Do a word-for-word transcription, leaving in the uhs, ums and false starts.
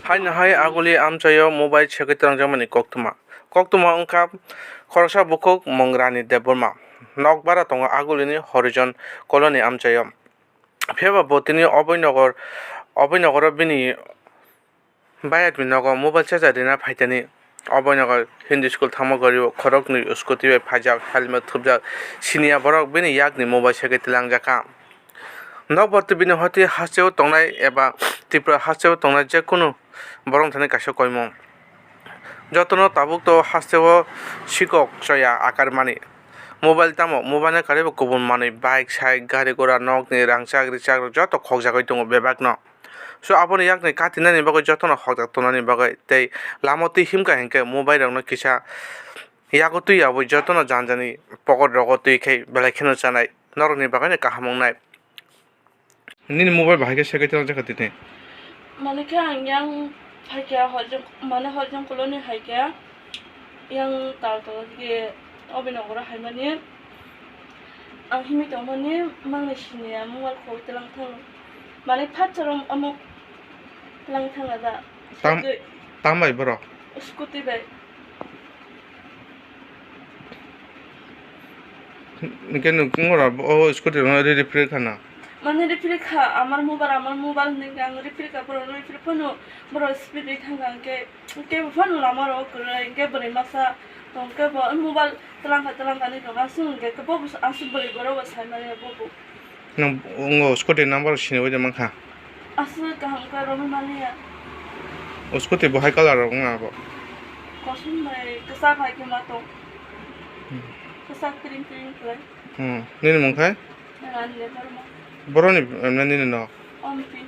Haino hai Aguli amchaio mobile segwi twlangjakmani koktwma. Koktwma wngkha khoroksa bukhuk mung Rani Debbarma. Nokbar tongo Agulini Horijon Colony amchaio. Phiya ba bo tini Abhainagar, Abhainagaro bini bayatni nogo mobile charger rina phaitani. Abhainagar Hindi School thangma gari-o khoroknwi scooty bai phaijak, helmet thupjak, siniya borok bini yakni mobile segwi twlangjakha. Nokbar tei bini hoti hasteo tongnai eba Tripura hasteo tongnai jekunu borok thani kaisa koimung. Jotono tabuk to hasteo sikok chaya akar mani. Mobile tamo, mobile ni karwi bo kubun manwi, bike, side, gari gura, nokni rangchak richak rok joto khokjagwi tongo bebakno. So, aboni yakni katinani bagwi jotono hokjak tongnani bagwi tei lama twi himkha hinkhe mobile rokno kisa yago twi abwi jotono janjani pocket rogo twi khai belai kheno chanai, norokni bagwino kaham wngnai. Nini mobile bahai khe segwi twlangjakha tini. Mane khe ang yang phaikha Horijon, mane Horijon Colony haikha yang tal tal dige Abhainagaro haimani ang himwi tongmani mangni siniya mobile khogwi twlang thang mane phatsa rom omo twlang thang ada. Tam, Scooty. Tam bai borok? Scooty bai. Hingke nwng oro o scooty rokno ri, ri phri khana? Mane ri phri kha, amar mobile, amar mobile hinwi ang ri phri kha, borok ri phri phano, borok speed ri thang kha, hingke, hingke bo phano lama rok kwrwi, hingke bwrwi masa tong khe bo mobile twlang kha, twlang kha hinwi tong kha, aswk hingke bo aswk bwrwi borok bo sai manya bo bo. Nwng, nwng o scooty number sini bai de mankha? Aswk kaham khe romwi manya. O scooty bo hai colour rok wngya bo? Kosom bai kwchak hai khe ma tong. Hmm. Kwchak tring tring khlai. Hmm. Nini mung khai? Rani Debbarma. Boroni, em, nini no? Ompi.